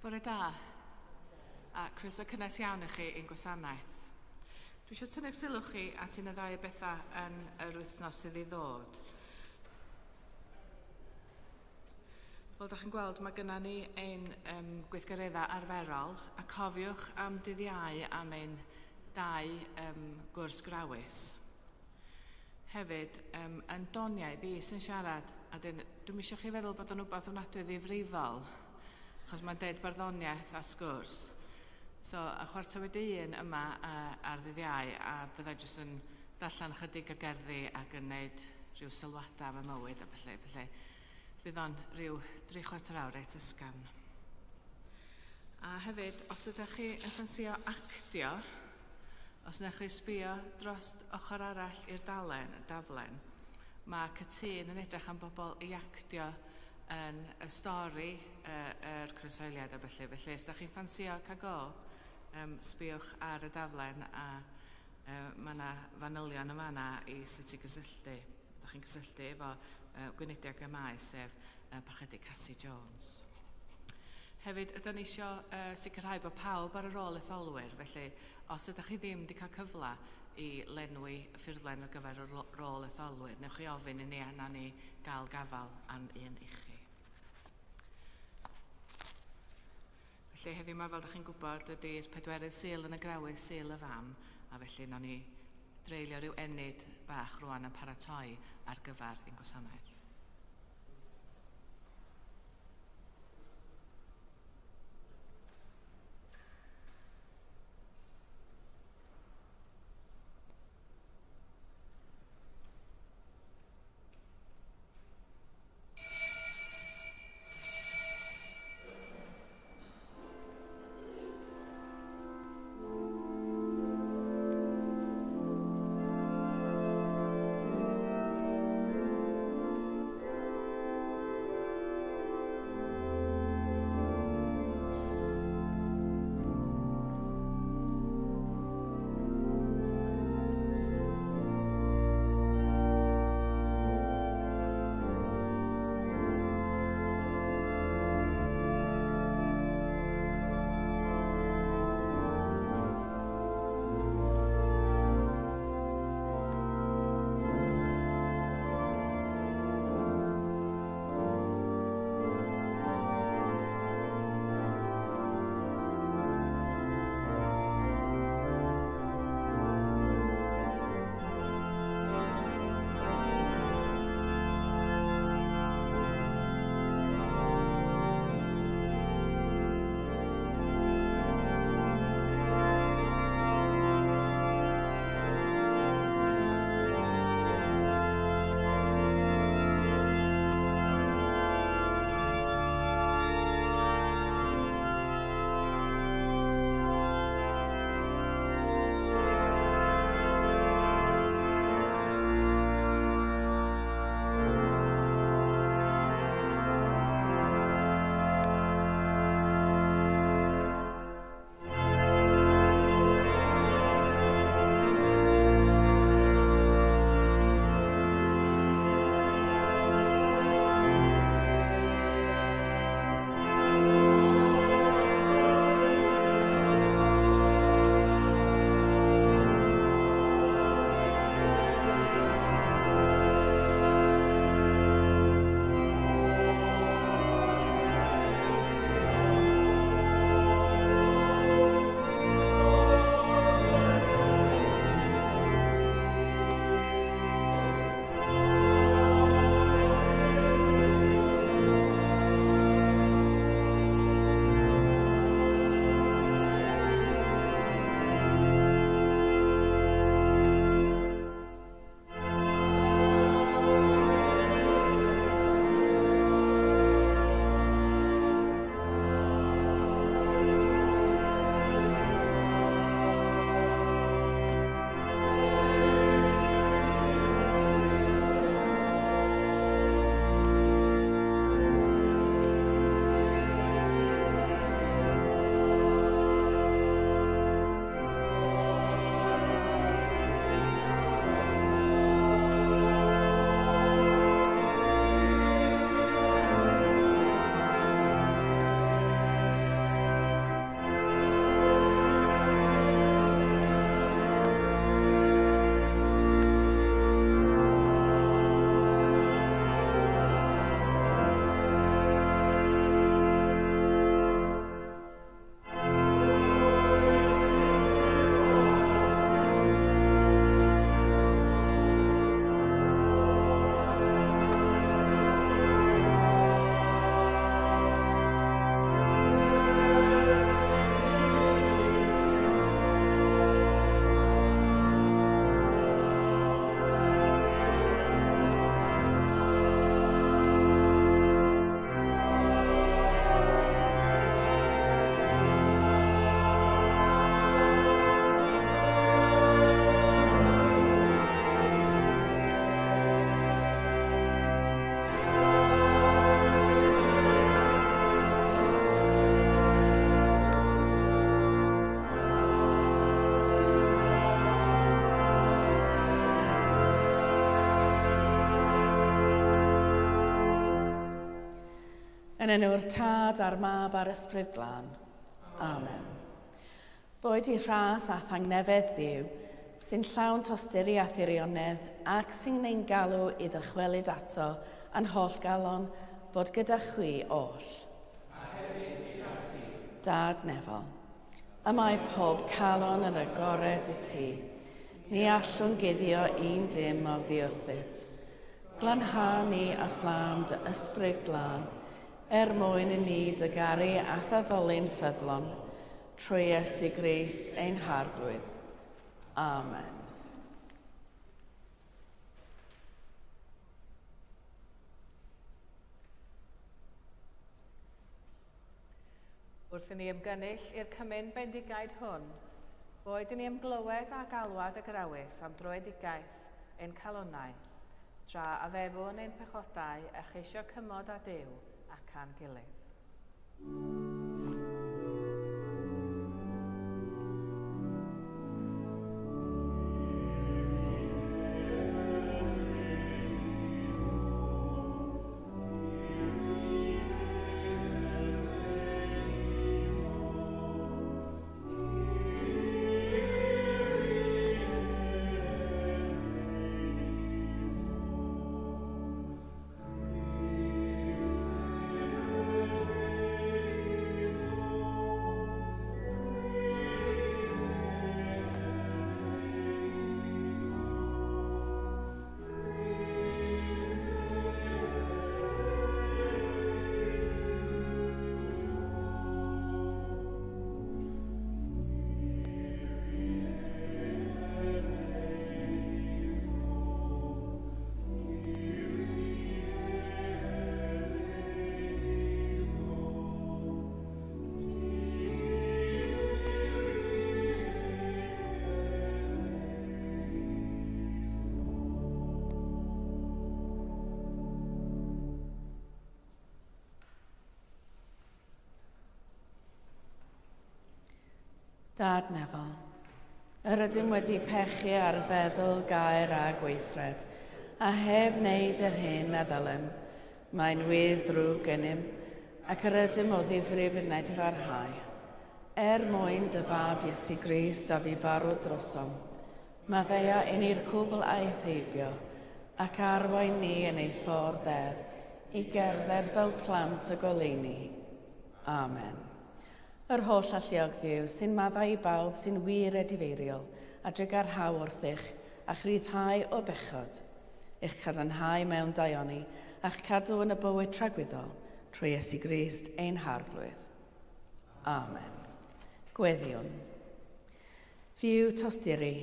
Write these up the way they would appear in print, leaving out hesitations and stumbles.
Bore da, a croeso cynnes iawn i chi i'n gwasanaeth. Dwi eisiau tynnu'ch sylw chi at un o ddau o bethau yn yr wythnos sydd i ddod. Fel da chi'n gweld, mae gennym ni ein gweithgareddau arferol, a cofiwch am dydd Iau am ein dau gwrs grawys. Hefyd, yn doniau, fi sy'n siarad, a dyn, dwi'm eisiau chi feddwl bod o'n wbath ofnadwy o ddifrifol, achos mae'n deud barddoniaeth a sgwrs. So, y chwarter wedi un yma ar ddydd Iau, a fydda i jyst yn darllen ychydig o gerddi ac yn neud rhyw sylwadau am y mywyd a felly. Felly, fydd o'n rhyw dri chwarter awr reit ysgafn. A hefyd, os ydych chi yn ffansio actio, Os wnewch chi sbio drost ochr arall i'r dalen, daflen, mae Cytûn yn edrych am bobl i actio yn y stori yr croeshoeliad a felly. Felly, os da chi'n ffansio cael go, sbïwch ar y daflen a mae yna fanylion yn fanna i sut i gysylltu. Da chi'n cysylltu efo Gweinidog y Maes, sef Parchedig Cassie Jones. Hefyd, ydan ni isio sicrhau bod pawb ar yr ôl etholwyr, felly os ydych chi ddim wedi cael cyfle i lenwi ffurflen ar gyfer y rôl etholwyr, newch chi ofyn i ni a wnawn ni gael gafael am un i chi. Felly heddiw 'ma, fel dych chi'n gwybod, ydy'r pedwerydd Sul yn y Grawys, Sul y Fam, a felly wnawn ni dreulio rhyw ennyd bach rwan yn paratoi ar gyfer ein gwasanaeth. Yn enw'r Tad a'r Mab a'r Ysbryd Glân. Amen. Boed i rhas a thangnefedd Dduw, sy'n llawn tosturi a thirionedd ac sy'n ein galw i ddychwelyd ato yn holl galon, fod gyda chwi oll. A hefyd gyda thi. Dad nefol, y mae pob calon yn agored i ti. Ni allwn guddio un dim oddi wrthyt. Glanha ni â fflam dy Ysbryd Glân, er mwyn i ni dy garu a'th addoli'n ffyddlon, trwy Iesu Grist ein Harglwydd. Amen. Wrth i ni ymgynnull i'r cymun bendigaid hwn, boed i ni ymglywed â galwad y Grawys am dröedigaeth ein calonnau, tra addefwn ein pechodau a cheisio cymod â Duw ac â'n gilydd. Dad nefol, yr ydym wedi pechu ar feddwl, gair a gweithred, a heb wneud yr hyn a ddylem. Mae'n wir ddrwg gennym, ac yr ydym o ddifrif yn edifarhau. Er mwyn dy fab Iesu Grist a fi farw drosom, maddea i ni'r cwbl a'i heibio, ac arwain ni yn ei ffordd ef i gerdded fel plant y goleuni. Amen. Yr holl alluog Dduw, sy'n maddau i bawb sy'n wir edifeiriol, a drugarhau wrthych, a'ch rhyddhau o bechod, eich cadarnhau mewn daioni, a'ch cadw yn y bywyd tragwyddol, trwy Iesu Grist ein Harglwydd. Amen. Gweddïwn. Dduw tosturi,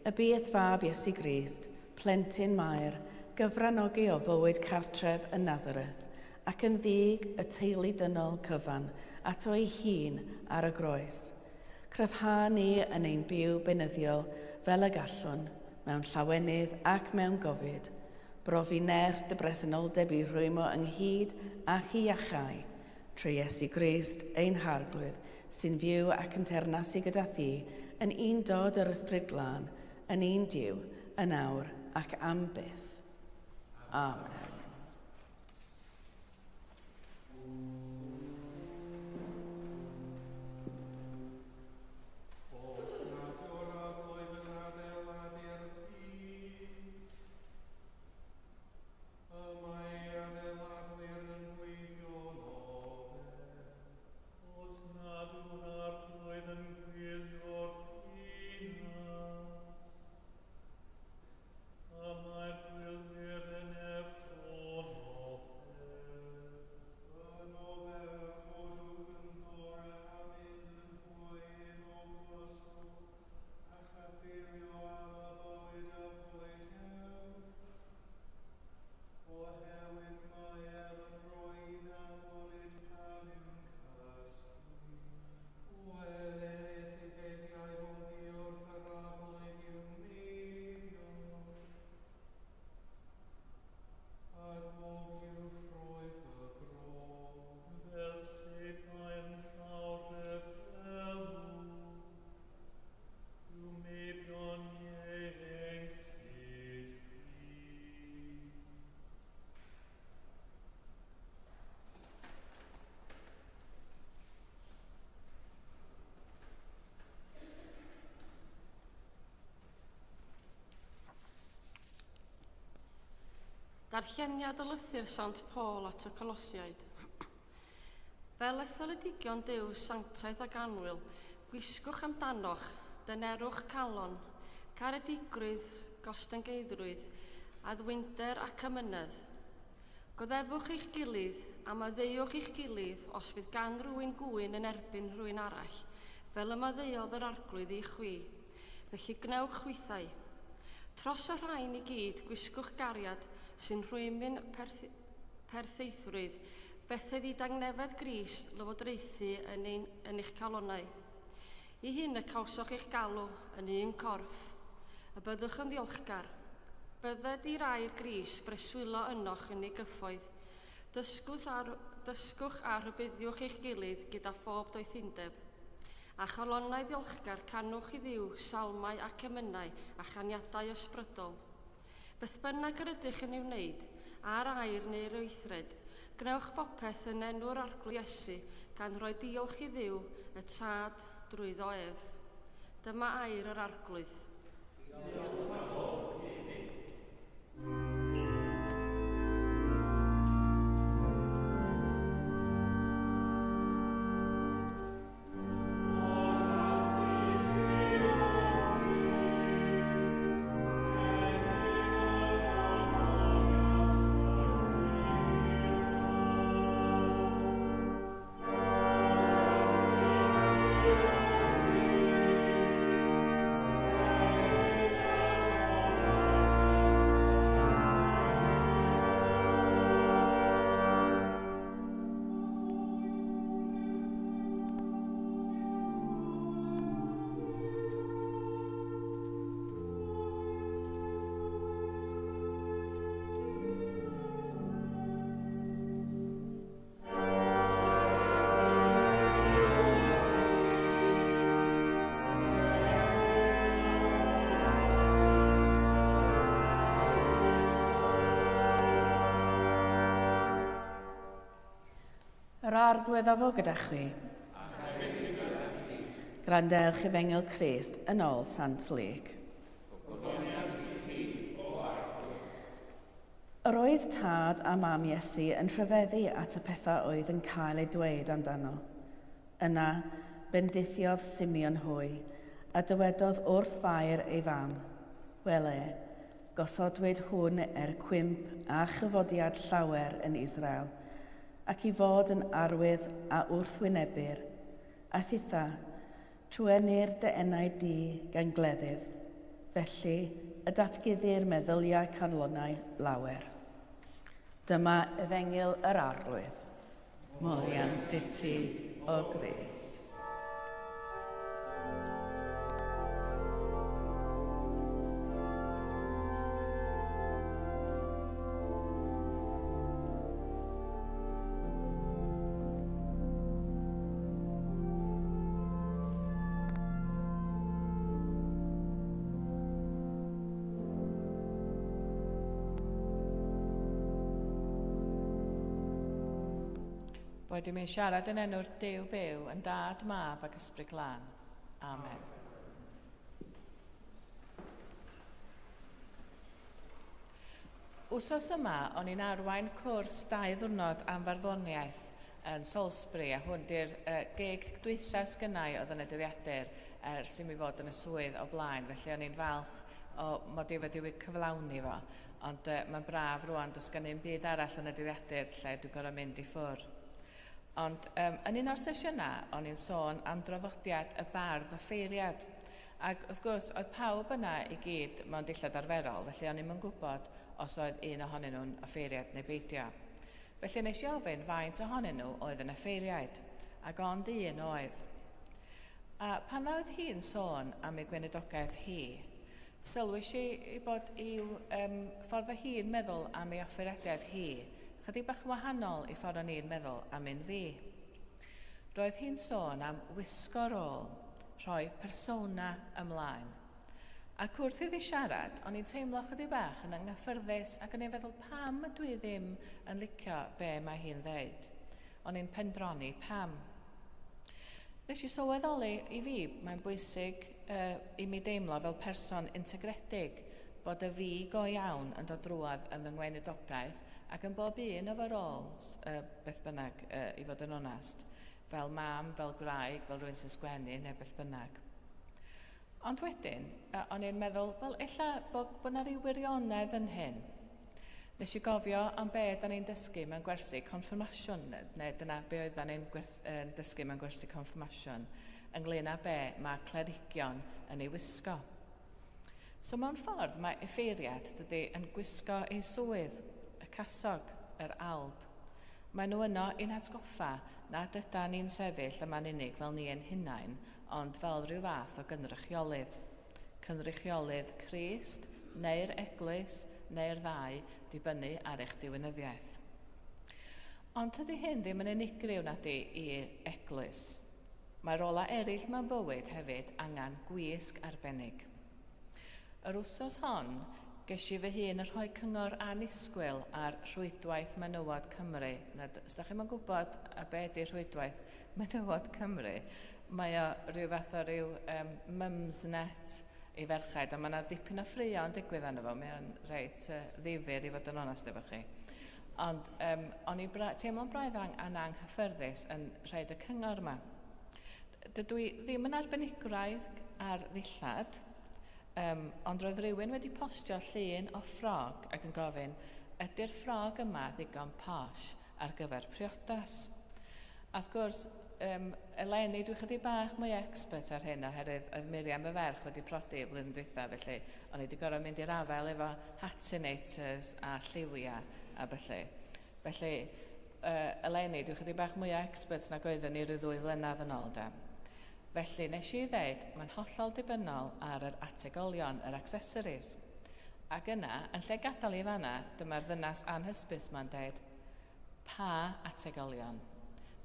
y bu i'th fab Iesu Grist, plentyn Mair, gyfranogi o fywyd cartref yn Nazareth, ac yn ddig y teulu dynol cyfan ato ei hun ar y groes. Cryfha ni yn ein byw beunyddiol fel y gallwn, mewn llawenydd ac mewn gofid, brofi nerth dy bresenoldeb i rwymo ynghyd ac i iachau, trwy Iesu Grist ein Harglwydd, sy'n fyw ac yn teyrnasu gyda thi yn undod yr Ysbryd Glân, yn un Duw, yn awr ac am byth. Amen. Os nad yw'r arglwydd yn adeiladu'r tŷ, y mae adeiladwyr yn gweithio'n ofer. Os nad yw'r arglwydd yn gwylio'r ddinas, y mae'r gwylwyr yn effro. Darlleniad o lythyr Sant Paul at y Colosiaid. Fel etholedigion Duw sanctaidd ac annwyl, gwisgwch amdanoch, dynerwch calon, caredigrwydd, gostyngeiddrwydd, addfwynder ac amynedd. Goddefwch eich gilydd, a maddeuwch i'ch gilydd os fydd gan rywun gŵyn yn erbyn rhywun arall, fel y maddeuodd yr Arglwydd i chwi. Felly gwnewch chwithau. Tros y rhain i gyd, gwisgwch gariad sy'n rhwymyn perth pertheithrwydd, bethedd i dangnefedd Grist lywodraethu yn, ein, yn eich calonnau. I hyn y cawsoch eich galw yn un corff, y byddwch yn ddiolchgar. Bydded i rai'r Grist breswylo ynoch yn ei gyffoedd. Dysgwch a, dysgwch a rhybuddiwch eich gilydd gyda phob doethindeb. A chalonnau ddiolchgar canwch i Dduw salmau ac emynau a chaniadau ysbrydol. Beth bynnag yr ydych yn ei wneud, ar air neu'r weithred, gwnewch bopeth yn enw'r Arglwydd Iesu, gan roi diolch i Dduw, y Tad, drwyddo ef. Dyma air yr Arglwydd. Diolch a bob i Dduw. Yr Arglwydd a fo gyda chwi. Gwrandewch Efengyl Crist yn ôl Sant Luc. Yr oedd tad a mam Iesu yn rhyfeddu at y pethau oedd yn cael eu dweud amdano. Yna, bendithiodd Simeon hwy, a dywedodd wrth Fair ei fam, Wele, gosodwyd hwn er cwymp a chyfodiad llawer yn Israel, ac i fod yn arwydd a wrthwynebir, a thitha, truenir dy enaid di gan gleddyf, felly y datguddir meddyliau canlonau lawer. Dyma efengyl yr Arglwydd. Moliant i ti, o Grist. Boed i mi siarad yn enw'r Duw byw, yn Dad, Mab ac Ysbryd Glân. Amen. Wsos yma, o'n i'n arwain cwrs dau ddwrnod am farddoniaeth yn Salisbury, a hwn di'r uh, gig dwytha sgynnau oedd yn y dyddiadur ers i mi fod yn y swydd o blaen, felly o'n i'n falch o mod i wedi cyflawni fo. Ond uh, mae'n braf rwan, does gen i'm byd arall yn y dyddiadur lle dwi'n gorfod mynd i ffwrdd. Ond um, yn un o'r sesiynau, o'n i'n sôn am draddodiad y bardd offeiriad. Ac wrth gwrs, oedd pawb yna i gyd mewn dillad arferol, felly o'n i'm yn gwybod os oedd un ohonyn nhw'n offeiriad neu beidio. Felly nes i ofyn faint ohonyn nhw oedd yn offeiriaid, ac ond un oedd. A pan oedd hi'n sôn am ei gweinidogaeth hi, sylwais i ei bod i'w um, ffordd o hi'n meddwl am ei offeiriadaeth hi, chydig bach yn wahanol i ffordd o'n i'n meddwl am un fi. Roedd hi'n sôn am wisgo rôl, rhoi persona ymlaen. Ac wrth iddi siarad, o'n i'n teimlo chydig bach yn anghyffyrddus ac o'n i'n feddwl pam dwi ddim yn licio be mae hi'n ddeud. O'n i'n pendroni pam. Nes i sylweddoli i fi, mae'n bwysig uh, i mi deimlo fel person integredig, bod y fi go iawn yn dod drwodd yn fy ngweinidogaeth ac yn bob un o fy roles, uh, beth bynnag, uh, i fod yn onest, fel mam, fel gwraig, fel rhywun sy'n sgwennu neu beth bynnag. Ond wedyn, uh, o'n i'n meddwl, wel, ella bod, bod 'na ryw wirionedd yn hyn. Nes i gofio am be da ni'n dysgu mewn gwersi confirmasiwn, neu dyna be oeddan ni'n dysgu mewn gwersi confirmasiwn, ynglyn â be mae clerigion yn ei wisgo. So mewn ffordd mae effeiriad, dydy, yn gwisgo ei swydd, y casog, yr alb. Maen nhw yno i'n hatgoffa nad ydan ni'n sefyll yma'n unig fel ni ein hunain, ond fel rhyw fath o gynrychiolydd. Cynrychiolydd Crist, neu'r Eglwys, neu'r ddau, dibynnu ar eich diwinyddiaeth. Ond tydi hyn ddim yn unigryw nadi i'r Eglwys. Mae rolau eraill mewn bywyd hefyd angen gwisg arbennig. Yr wsos hon, ges i fy hun yn rhoi cyngor annisgwyl ar Rhwydwaith Menywod Cymru. Na, os da chi'm yn gwybod a be ydy Rhwydwaith Menywod Cymru, mae o rhyw fath o ryw um, mumsnet i ferched, a mae yna dipyn o ffraeo yn digwydd arno fo, mae o'n reit uh, ddifyr i fod yn onest efo chi. Ond um, o'n i bra teimlo'n braidd ang yn anghyffyrddus yn rhaid y cyngor yma. Dydw i ddim yn arbenigwraig ar ddillad, um, ond roedd rhywun wedi postio llun o ffrog ac yn gofyn, ydy'r ffrog yma ddigon posh ar gyfer priodas? A wrth gwrs, um, eleni dwi chydig bach mwy expert ar hyn oherwydd oedd Miriam fy ferch wedi prodi y flwyddyn dwytha, felly o'n i wedi gorfod mynd i'r afael efo hatinators a lliwiau a felly. Felly, uh, eleni dwi chydig bach mwy o expert nag oeddwn i ryw ddwy flynedd yn ôl, de. Felly, nes i ddeud, mae'n hollol dibynnol ar yr ategolion, yr accessories. Ac yna, yn lle gadael i fanna, dyma'r ddynas anhysbys ma'n deud, pa ategolion?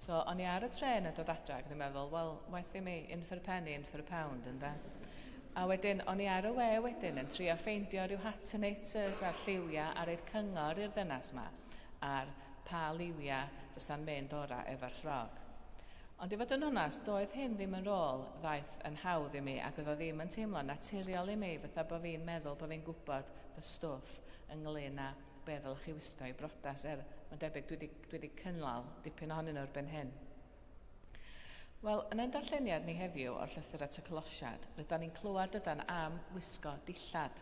So, o'n i ar y trên yn dod adra ac yn meddwl, wel, waeth i mi, in for a penny, in for a pound, ynde? A wedyn, o'n i ar y we wedyn yn trio ffeindio rhyw hatinators a'r lliwiau a roed cyngor i'r ddynas ma ar pa liwiau fysa'n mynd ora efo'r ffrog. Ond i fod yn onast, doedd hyn ddim yn rôl ddaeth yn hawdd i mi ac oedd o ddim yn teimlo'n naturiol i mi fatha bod fi'n meddwl bod fi'n gwybod fy stwff ynglyn â be ddylech chi wisgo i brodas, er mae'n debyg dwi wedi, dwi wedi cynnal dipyn ohonyn nhw erbyn hyn. Wel, yn ein darlleniad ni heddiw o'r llythyr at y Colosiad, rydyn ni'n clywed dydan am wisgo dillad,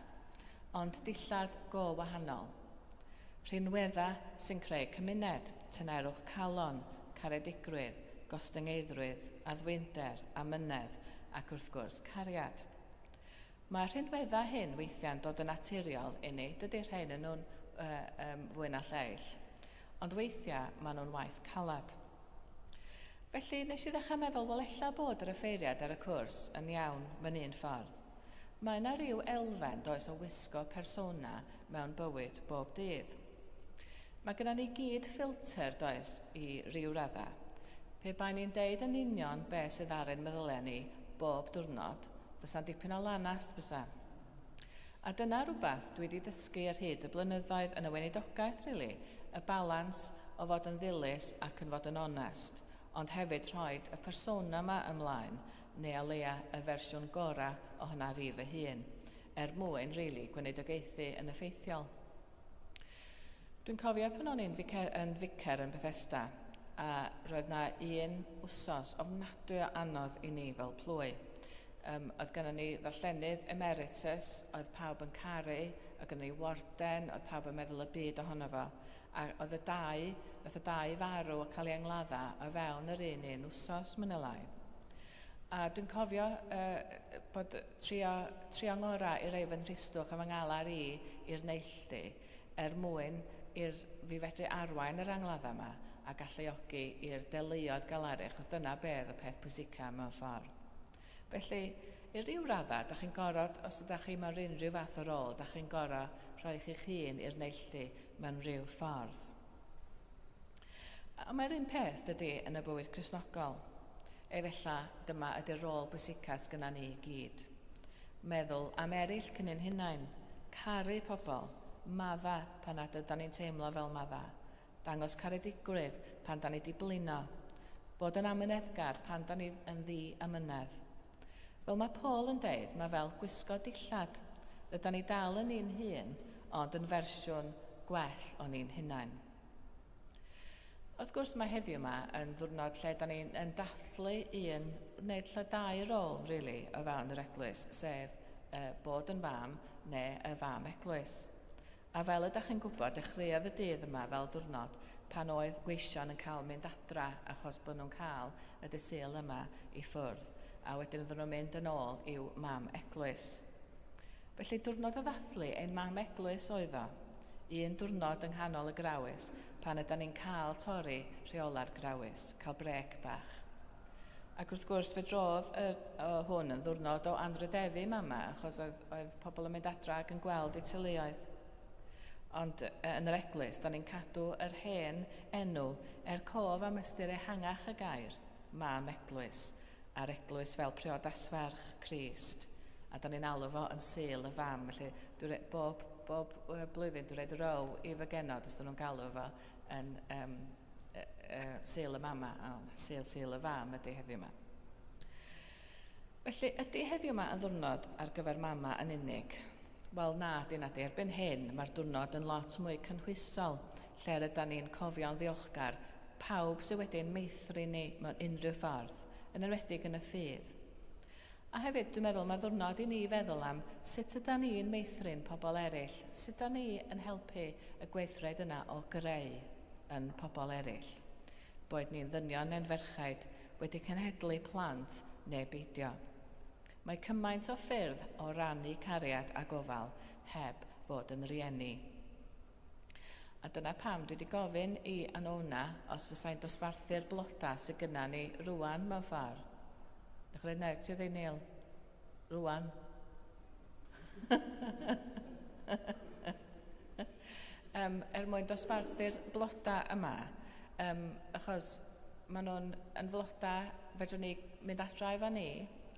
ond dillad go wahanol. Rhinwedda sy'n creu cymuned, tynerwch calon, caredigrwydd, gostyngeiddrwydd, addfwynder, amynedd, ac wrth gwrs, cariad. Mae'r rhinweddau hyn weithiau'n dod yn naturiol inni, dydy rhain yn nhw'n uh, um, fwy na lleill. Ond weithiau maen nhw'n waith caled. Felly, nes i ddechrau meddwl, wel ella bod yr offeiriad ar y cwrs yn iawn mewn un ffordd. Mae yna ryw elfen, does, o wisgo persona mewn bywyd bob dydd. Mae gyda ni gyd ffilter, does, i ryw raddau. Pe baen ni'n deud yn union be sydd ar ein meddyliau ni bob diwrnod, fysa'n dipyn o lanast, bysa? A dyna rhywbeth dwi wedi dysgu ar hyd y blynyddoedd yn y weinidogaeth, really, y balans o fod yn ddilys ac yn fod yn onest, ond hefyd rhoi y persona yma ymlaen, neu o leia y fersiwn gorau ohona fi fy hun, er mwyn, really, gweinidogaethu yn effeithiol. Dwi'n cofio pan o'n i'n ficer, yn ficer yn Bethesda, a roedd na un wsos ofnadwy o anodd i ni fel plwy. Um, oedd gennym ni ddarllenydd emeritus, oedd pawb yn caru, oedd gennym ni warden, oedd pawb yn meddwl y byd ohono fo. A oedd y dau, nath y dau farw a cael ei angladda o fewn yr un un wsos, mwy neu lai. A dwi'n cofio uh, bod trio, trio ngorau i rei fy nhristwch a fy ngalar i i'r neilltu er mwyn i'r fi fedru arwain yr angladdau yma a galluogi i'r deuluoedd galaru, achos dyna be oedd y peth pwysica mewn ffordd. Felly, i ryw raddau, da chi'n gorfod, os ydych chi mewn unrhyw fath o rôl, da chi'n gorfod rhoi chi'ch hun i'r neilltu mewn rhyw ffordd. A mae'r un peth, dydy, yn y bywyd Cristnogol. Efallai dyma ydy'r rôl bwysica sgynna ni i gyd. Meddwl am eraill cyn ein hunain, caru pobl, madda pan nad ydan ni'n teimlo fel madda, dangos caredigrwydd pan da ni di blino, bod yn amyneddgar pan da ni yn ddi-amynedd. Fel mae Paul yn deud, mae fel gwisgo dillad. Rydan ni dal yn ni'n hun, ond yn fersiwn gwell o ni'n hunain. Wrth gwrs mae heddiw yma yn ddiwrnod lle da ni'n yn dathlu un, neu lle dau rôl, really, o fewn yr eglwys, sef uh, bod yn fam neu y fam eglwys. A fel ydych chi'n gwybod, dechreuodd y dydd yma fel diwrnod pan oedd gweision yn cael mynd adra achos bod nhw'n cael y dydd Sul yma i ffwrdd, a wedyn oedden nhw'n mynd yn ôl i'w mam eglwys. Felly diwrnod o ddathlu ein mam eglwys oedd o. Un diwrnod yng nghanol y grawys pan ydan ni'n cael torri rheola'r grawys, cael brêc bach. Ac wrth gwrs fe drodd y, o, hwn yn ddiwrnod o anrhydeddu mama achos oedd, oedd pobl yn mynd adra ac yn gweld eu teuluoedd. Ond yn yr eglwys, da ni'n cadw yr hen enw er cof am ystyr ehangach y gair, mam eglwys, a'r eglwys fel priodasferch Crist, a da ni'n alw fo yn Sul y Fam, felly dwi bob, bob blwyddyn dwi'n rhaid row i fy genod os dyn nhw'n galw fo yn um, uh, Sul y Mama, oh, Sul, Sul y Fam ydy heddiw yma. Felly, ydy heddiw yma yn ddwrnod ar gyfer mama yn unig? Wel na, di na di. Erbyn hyn, mae'r diwrnod yn lot mwy cynhwysol, lle rydyn ni'n cofio'n ddiolchgar pawb sydd wedi'n meithrin ni mewn unrhyw ffordd, yn enwedig yn y ffydd. A hefyd, dwi'n meddwl, mae ddwrnod i ni feddwl am sut yda ni'n meithrin pobl eraill, sut yda ni yn helpu y gweithred yna o greu yn pobl eraill. Boed ni'n ddynion neu'n ferchaid, wedi cenhedlu plant neu beidio. Mae cymaint o ffyrdd o rannu cariad a gofal heb fod yn rieni. A dyna pam dwi wedi gofyn i Anona os fysai'n dosbarthu'r blodau sydd gyda ni rwan mewn ffordd. Dych chi'n rhaid ti ddweud Neil? Rwan. um, er mwyn dosbarthu'r blodau yma, um, achos maen nhw'n yn flodau fedrwn ni mynd adra efo ni,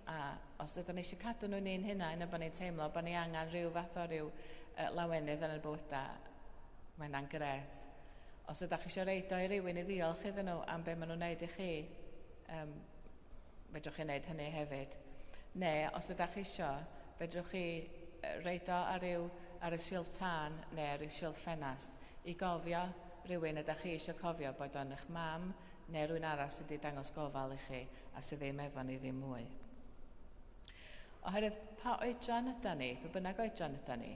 a os ydyn ni eisiau cadw nhw'n ein hunain a bod ni'n teimlo bod ni angen rhyw fath o ryw uh, lawenydd yn y bywydau, mae hynna'n gret. Os ydych chi eisiau reid o i rywun i ddiolch iddyn nhw am be maen nhw'n neud i chi, um, fedrwch chi wneud hynny hefyd. Neu, os ydych chi eisiau, fedrwch chi reid o ar, ryw, ar y silff tân neu ar ryw silff ffenast i gofio rhywun ydych chi eisiau cofio, boed o'n eich mam neu rhywun arall sydd wedi dangos gofal i chi a sydd ddim efo ni ddim mwy. Oherwydd pa oedran yda ni, pa bynnag oedran yda ni,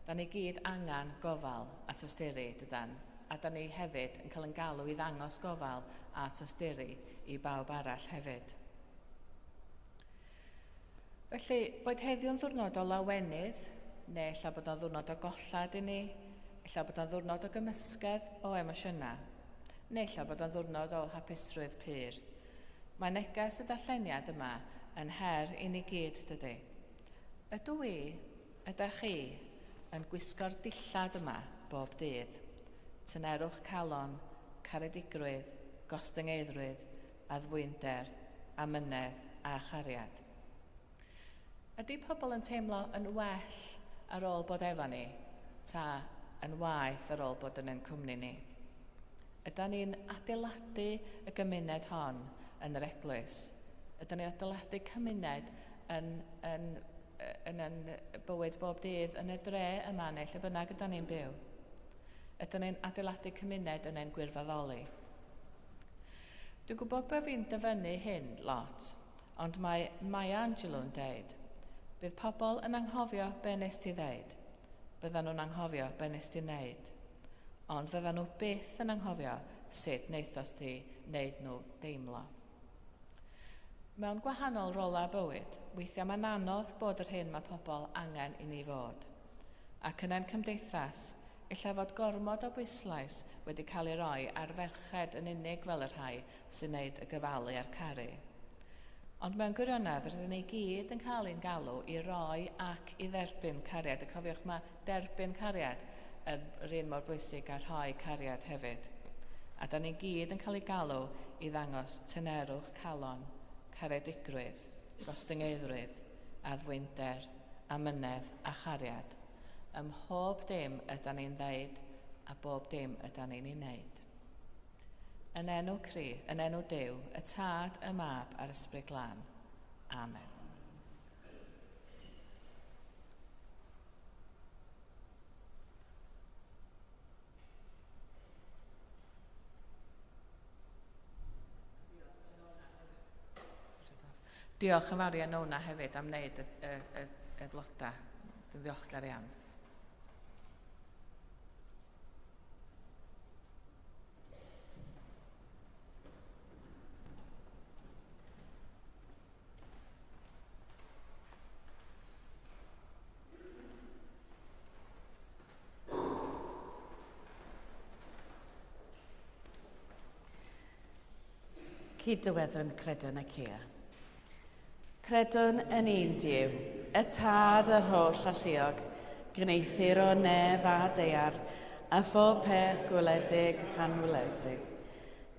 da ni gyd angen gofal a tosturi, dydan? A da ni hefyd yn cael yn galw i ddangos gofal a tosturi i bawb arall hefyd. Felly, boed heddiw'n ddwrnod o lawenydd, neu ella bod o'n ddwrnod o golled i ni, ella bod o'n ddwrnod o gymysgedd o emosiynau, neu ella bod o'n ddwrnod o hapusrwydd pur. Mae neges y darlleniad yma yn her i ni gyd, dydy? Ydw i, ydych chi, yn gwisgo'r dillad yma bob dydd? Tynerwch calon, caredigrwydd, gostyngeiddrwydd, addfwynder, amynedd a chariad. Ydy pobl yn teimlo yn well ar ôl bod efo ni, ta yn waeth ar ôl bod yn ein cwmni ni? Ydy ni'n adeiladu y gymuned hon yn yr eglwys? Ydy ni'n adeiladu cymuned yn, yn, yn, yn bywyd bob dydd yn y dre yma neu lle bynnag ydy ni'n byw? Ydy ni'n adeiladu cymuned yn ein gwirfoddoli? Dwi'n gwybod bod fi'n dyfynnu hyn lot, ond mae Maya Angelou yn deud, bydd pobl yn anghofio be nes ti ddeud, byddan nhw'n anghofio be nes ti wneud, ond fyddan nhw byth yn anghofio sut wnaethost ti wneud nhw deimlo. Mewn gwahanol rolau bywyd, weithiau mae'n anodd bod yr hyn mae pobl angen i ni fod. Ac yn ein cymdeithas, ella fod gormod o bwyslais wedi cael ei roi ar ferched yn unig fel y rhai sy'n wneud y gyfalu a'r caru. Ond mewn gwirionedd, rydyn ni gyd yn cael ein galw i roi ac i dderbyn cariad. A cofiwch, mae derbyn cariad yn yr un mor bwysig â rhoi cariad hefyd. A da ni gyd yn cael ei galw i ddangos tynerwch calon, caredigrwydd, gostyngeiddrwydd, addfwynder, amynedd a chariad. Ym mhob dim ydan ni'n ddeud a bob dim ydan ni'n ei wneud. Yn enw Crist, yn enw Duw, y Tad, y Mab a'r Ysbryd Glân. Amen. Diolch yn fawr i Anona hefyd am wneud y, y, y, y blodau. Dwi'n ddiolchgar iawn. Cyd-dyweddwn credwn y Cea. Credwn yn un Duw, y Tad yr holl alluog, gwneuthur o nef a daear, a phob peth gweledig ac anweledig.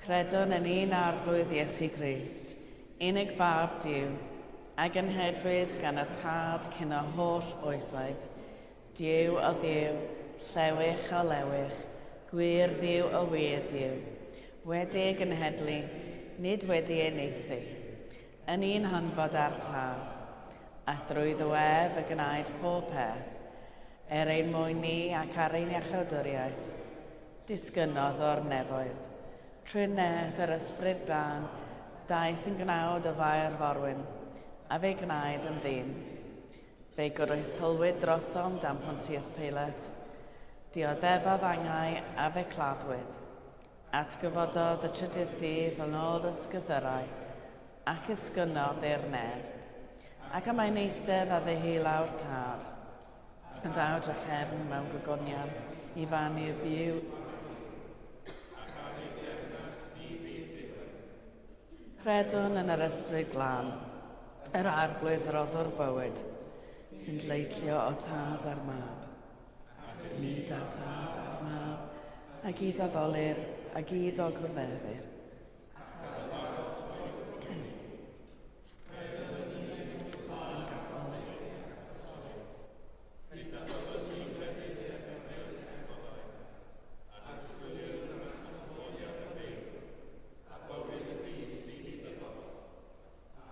Credwn yn un Arglwydd Iesu Grist, unig Fab Duw, a genhedwyd gan y Tad cyn y holl oesoedd, Duw o Dduw, llewych o lewych, gwir Dduw o wir Dduw, wedi ei genhedlu, nid wedi ei wnaethu, yn un hanfod â'r Tad, a thrwyddo ef y gwnaed pob peth, er ein mwyn ni ac ar ein iachawdwriaeth, disgynnodd o'r nefoedd. Trwy nerth yr Ysbryd Glân, daeth yn gnawd o Fair Forwyn, a fe gwnaed yn ddyn. Fe'i goroesholwyd drosom dan Pontius Pilate. Dioddefodd angau a fe claddwyd. Atgyfododd y trydydd dydd yn ôl y Ysgrythurau, ac esgynnodd i'r nef. Ac y mae'n eistedd ar ddeheulaw'r Tad, yn daw drachefn mewn gogoniant i farnu'r byw. Credwn yn yr Ysbryd Glân, yr Arglwydd roddwr bywyd, sy'n lleillio o Tad a'r Mab. Nid â'r Tad a'r Mab, a gyd addolir, a gyd ogwrdeddir.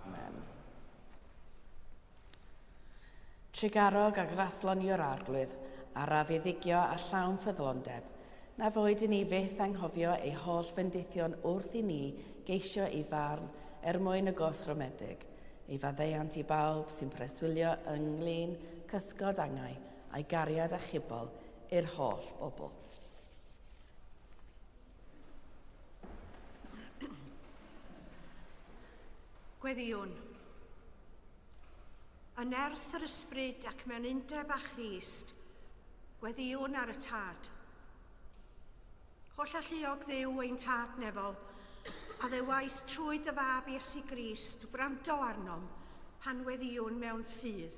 Amen. Trugarog a graslon yw'r Arglwydd, araf i ddigio a llawn ffyddlondeb. Na foed i ni fyth anghofio ei holl fendithion wrth i ni geisio ei farn er mwyn y gorthrymedig, ei faddeuant i bawb sy'n preswylio yng nglyn cysgod angau, a'i gariad achubol i'r holl bobl. Gweddïwn. Yn nerth yr ysbryd ac mewn undeb â Christ, gweddïwn ar y Tad. Holl alluog Dduw ein Tad nefol, a ddewais trwy dy fab Iesu Grist wrando arnom pan weddïwn mewn ffydd.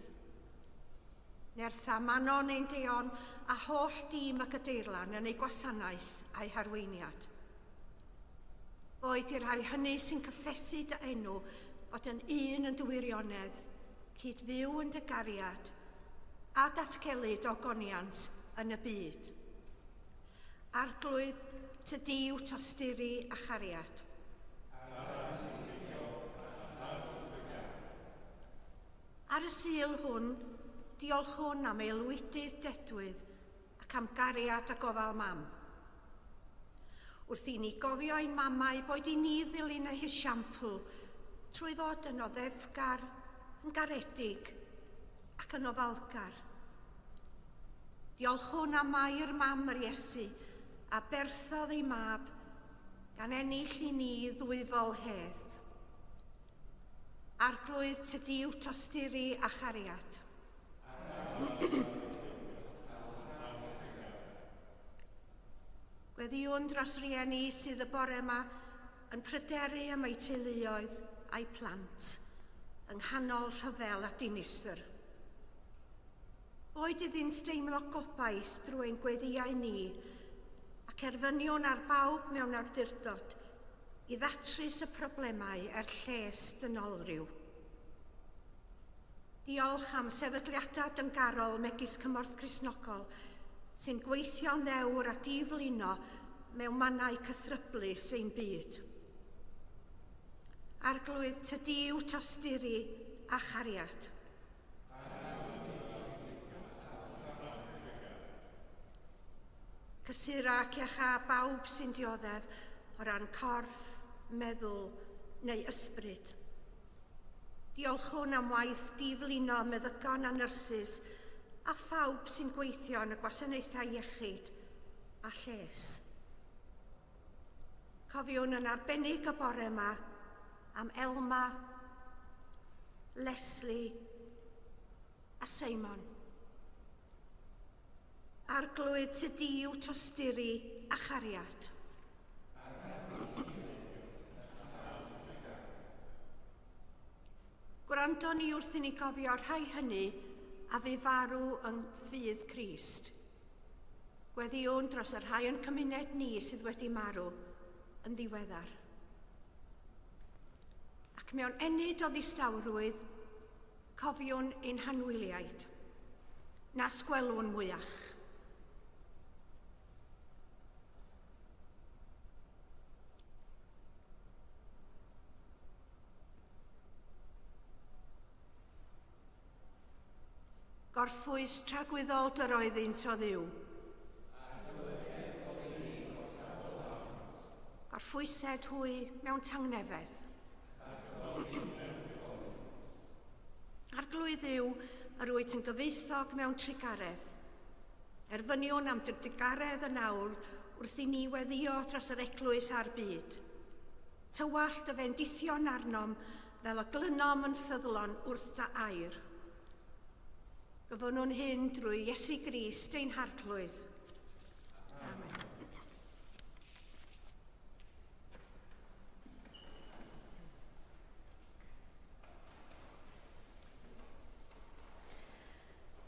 Nertha Manon ein Deon a holl dîm y Gadeirlan yn ei gwasanaeth a'i harweiniad. Boed i'r rhai hynny sy'n cyffesu dy enw fod yn un yn dy wirionedd, cyd-fyw yn dy gariad, a datgelu dogoniant yn y byd. Arglwydd, ty diw tosturi a chariad. Ar y Sul hwn, diolchwn am aelwydydd dedwydd ac am gariad a gofal mam. Wrth i ni gofio ein mamau, boed i ni ddilyn eu hesiampl trwy fod yn oddefgar, yn garedig ac yn ofalgar. Diolchwn am Mair mam yr Iesu a berthodd ei mab gan ennill i ni ddwyfol hedd. Arglwydd, tydi yw tosturi a chariad. Gweddïwn dros rieni sydd y bore yma yn pryderu am eu teuluoedd a'u plant yng nghanol rhyfel a dinistr. Boed iddynt deimlo gobaith drwy ein gweddïau ni ac erfyniwn ar bawb mewn awdurdod i ddatrys y problemau er lles dynolryw. Diolch am sefydliadau dyngarol megis Cymorth Cristnogol sy'n gweithio'n ddewr a diflino mewn mannau cythryblus ein byd. Arglwydd, tydi yw tosturi a chariad. Cysura ac iachâ bawb sy'n dioddef o ran corff, meddwl neu ysbryd. Diolchwn am waith diflino meddygon a nyrsys a phawb sy'n gweithio yn y gwasanaethau iechyd a lles. Cofiwn yn arbennig y bore yma am Elma, Leslie a Simon. Arglwydd ty diw tosturi a chariad. Gwrando ni wrth i ni gofio rhai hynny a fu farw yng ffydd Crist. Gweddïwn dros y rhai o'n cymuned ni sydd wedi marw yn ddiweddar. Ac mewn ennyd o ddistawrwydd, cofiwn ein hanwyliaid, nas gwelwn mwyach. Gorffwys tragwyddol dyr oeddynt o Dduw. Gorffwysed hwy mewn tangnefedd. Arglwydd Dduw, yr wyt yn gyfoethog mewn trugaredd. Erfyniwn am dy drugaredd yn awr wrth i ni weddio dros yr eglwys a'r byd. Tywallt dy fendithion arnom fel y glynom yn ffyddlon wrth dy air. Gofynnwn hyn drwy Iesu Grist ein Harglwydd. Amen.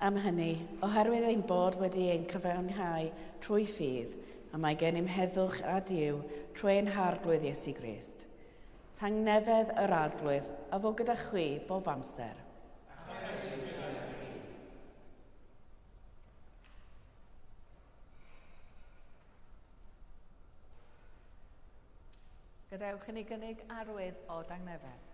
Am hynny, oherwydd ein bod wedi ein cyfiawnhau trwy ffydd, a mae gennym heddwch â Duw trwy ein Harglwydd Iesu Grist. Tangnefedd yr Arglwydd a fo gyda chwi bob amser. Gadewch i ni gynnig arwydd o dangnefedd.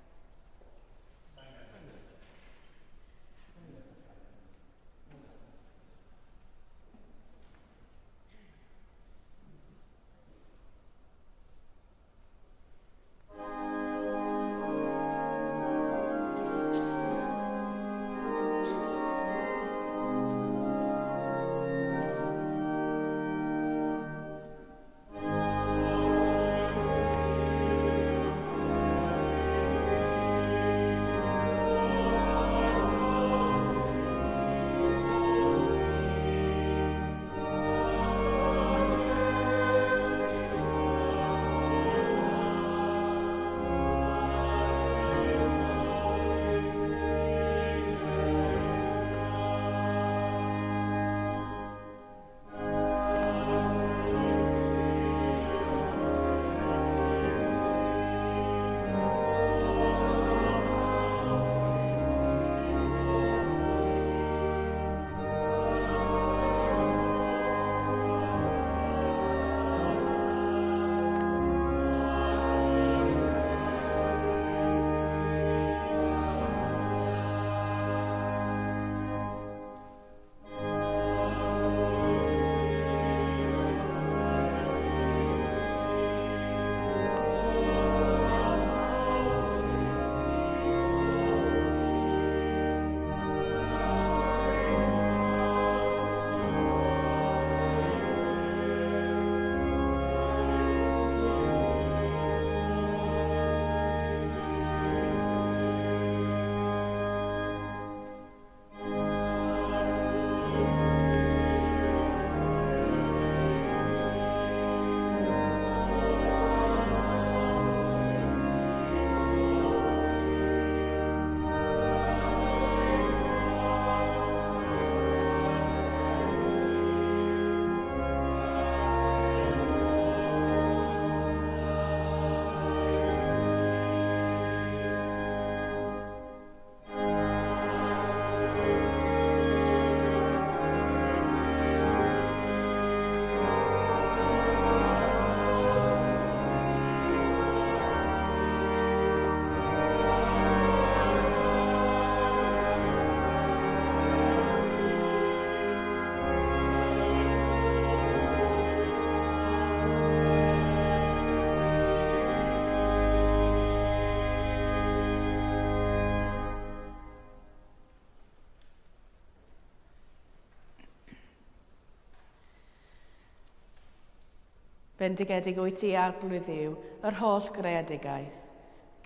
Bendigedig wyt ti, Arglwydd Dduw, yr holl greadigaeth.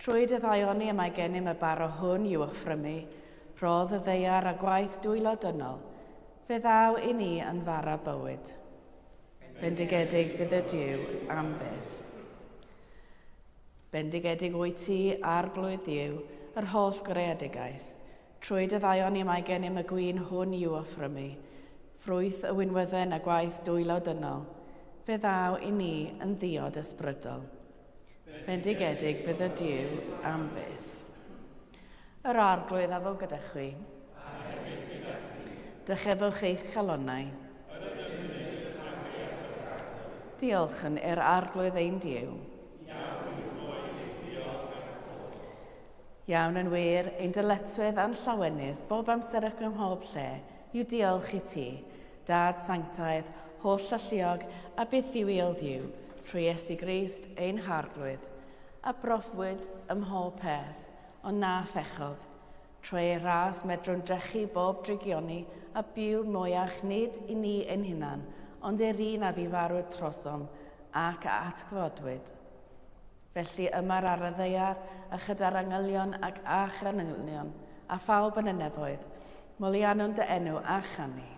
Trwy dy ddaioni y mae gennym y bara hwn i'w offrymu, rhodd y ddaear a gwaith dwylo dynol, fe ddaw i ni yn fara bywyd. Bendigedig fydd y Duw am byth. Bendigedig wyt ti, Arglwydd Dduw, yr holl greadigaeth. Trwy dy ddaioni mae gennym y gwin hwn i'w offrymu, ffrwyth y winwydden a gwaith dwylo dynol, fe ddaw i ni yn ddiod ysbrydol. Bendigedig fydd y Duw am byth. Yr Arglwydd a fo gyda chwi. Dychefwch eich calonnau. Diolch yn i'r Arglwydd ein Duw. Iawn yn wir, ein dyletswydd a'n llawenydd bob amser ac ym mhob lle yw diolch i ti, Dad sanctaidd, holl alluog a bythfiwiol Dduw, trwy Iesu Grist ein Harglwydd, a brofwyd ym mhob peth, ond na phechodd. Trwy ei ras medrwn drechu bob drygioni a byw mwyach nid i ni ein hunan, ond i'r un a fu farw trosom ac a atgyfodwyd. Felly yma'r ar y ddaear, a chyda'r angylion ac archangylion, a phawb yn y nefoedd, moliannwn dy enw a chanu.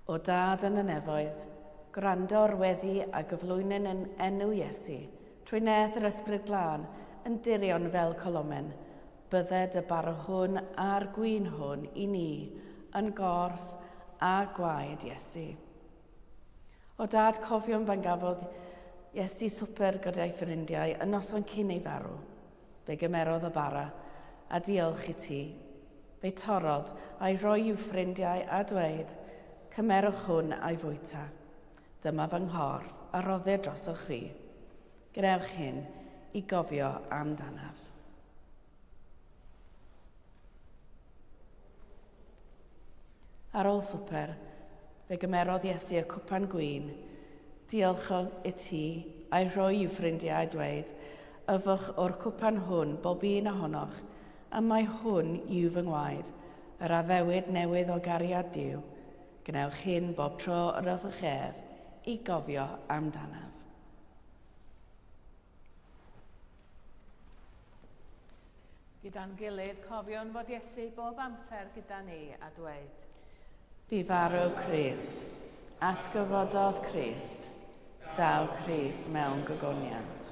O Dad yn y nefoedd, gwrando ar weddi a gyflwynwn yn enw Iesu, trwy nerth yr Ysbryd Glân, yn dirion fel colomen, Bydded y bara hwn a'r gwin hwn i ni yn gorff a gwaed Iesu. O dad, cofiwn pan gafodd Iesu swper gyda'i ffrindiau y noson cyn ei farw. Fe gymerodd y bara, a diolch i ti. Fe'i torrodd a'i roi i'w ffrindiau a dweud, Cymerwch hwn a'i fwyta. Dyma fy nghorff a roddir drosoch chi. Gwnewch hyn i gofio amdanaf. Ar ôl swper, fe gymerodd Iesu y cwpan gwin, diolchodd i ti, a'i rhoi i'w ffrindiau a dweud, Yfwch o'r cwpan hwn, bob un ohonoch, y mae hwn yw fy ngwaed, yr addewid newydd o gariad Duw. Gwnewch hyn bob tro yr yfwch ef, i gofio amdanaf. Gyda'n gilydd, cofiwn fod Iesu bob amser gyda ni a dweud. Bu farw Crist, atgyfododd Crist, daw Crist mewn gogoniant.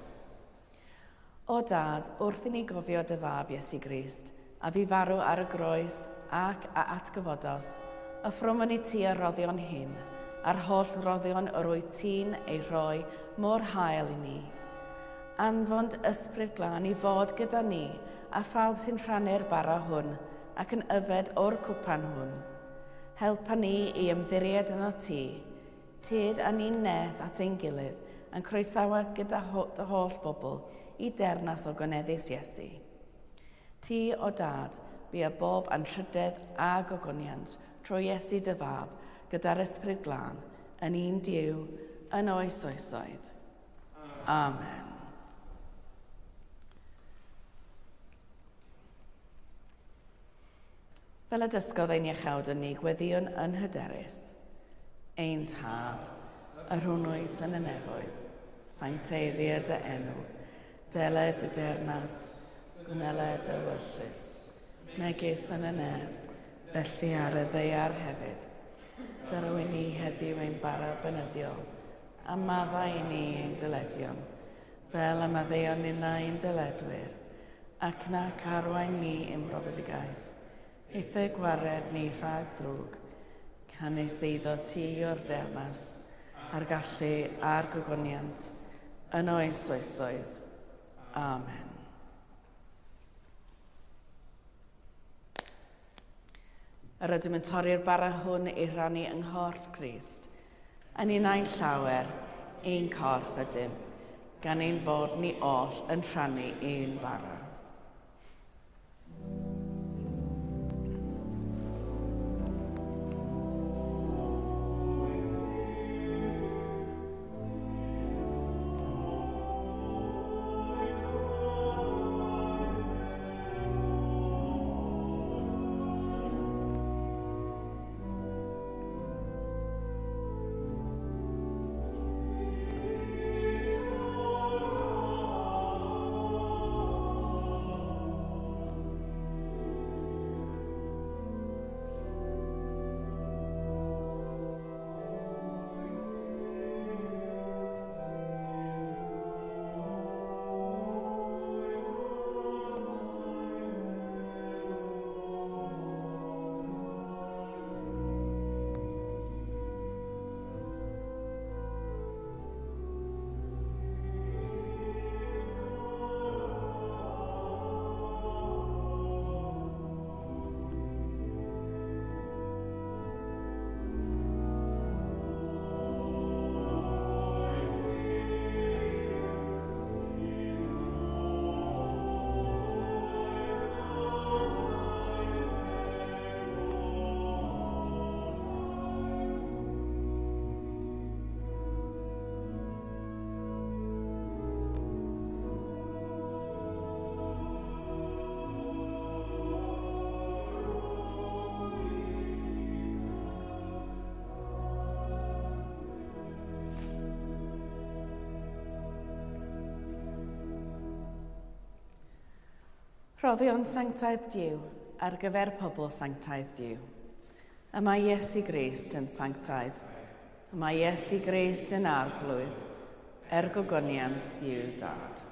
O Dad, wrth i ni gofio dy fab Iesu Grist, a fu farw ar y groes ac a atgyfododd, offrymwn i ti y rhoddion hyn, a'r holl roddion yr wyt ti'n eu rhoi mor hael i ni. Anfon dy Ysbryd Glân i fod gyda ni a phawb sy'n rhannu'r bara hwn ac yn yfed o'r cwpan hwn. Helpa ni i ymddiried ynot ti, Tyd â ni'n nes at ein gilydd, a'n croesawa gyda dy holl bobl i deyrnas ogoneddus Iesu. Ti, o Dad, bu â bob anrhydedd a gogoniant trwy Iesu dy Fab, gyda'r Ysbryd Glân, yn un Duw, yn oes oesoedd. Amen. Fel y dysgodd ein iachawd yn ni, gweddïwn yn hyderus. Ein tad, yr hwn wyt yn y nefoedd, sancteiddia dy enw, dele dy deyrnas, gwnele dy ewyllys, megis yn y nef, felly ar y ddaear hefyd. Dyro i ni heddiw ein bara bynyddiol, a maddau i ni ein dyledion, fel y maddeuon ninnau ein dyledwyr, ac nac arwain ni i'n brofedigaeth. Eithr gwared ni rhag drwg, canys eiddo ti yw'r deyrnas, a'r gallu a'r gogoniant, yn oes oesoedd. Amen. Yr ydym yn torri'r bara hwn ei rannu yng nghorff Crist. Yn unau llawer, ein corff ydym, gan ein bod ni oll yn rhannu un bara. Rhoddion sanctaidd Duw ar gyfer pobl sanctaidd Duw. Y mae Iesu Grist yn sanctaidd. Y mae Iesu Grist yn arglwydd, er gogoniant Dduw Dad.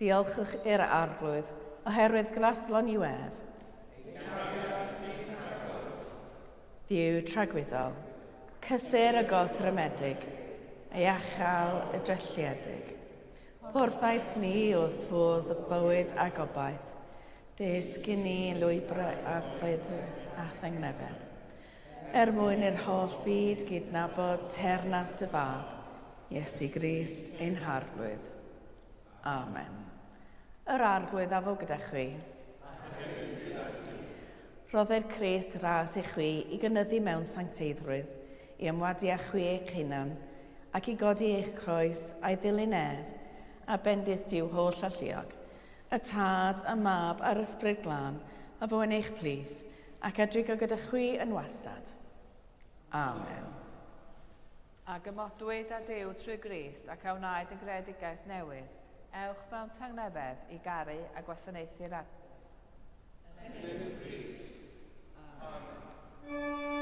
Diolchwch i'r Arglwydd, oherwydd graslon yw ef. Dduw tragwyddol, cysur y gorthrymedig, ei achal y drylliedig. Porthais ni wrth fwrdd bywyd a gobaith, dysg i ni lwybrau a ffydd a thangnefedd. Er mwyn i'r holl fyd gydnabod teyrnas dy Fab, Iesu Grist ein Harglwydd. Amen. Yr Arglwydd a fo gyda chwi. Rhoddir Crist ras i chwi i gynyddu mewn sancteiddrwydd, i ymwadu â chwi eich hunan, ac i godi eich croes a'i ddilyn ef, a bendith Duw holl alluog, y Tad, y Mab a'r Ysbryd Glân, a fo yn eich plith, ac a drigo gyda chwi yn wastad. Amen. A gymodwyd â Duw trwy Grist ac a wnaed yn greadigaeth newydd, ewch mewn tangnefedd i garu a gwasanaethu'r Arglwydd. Yn enw Crist. Amen.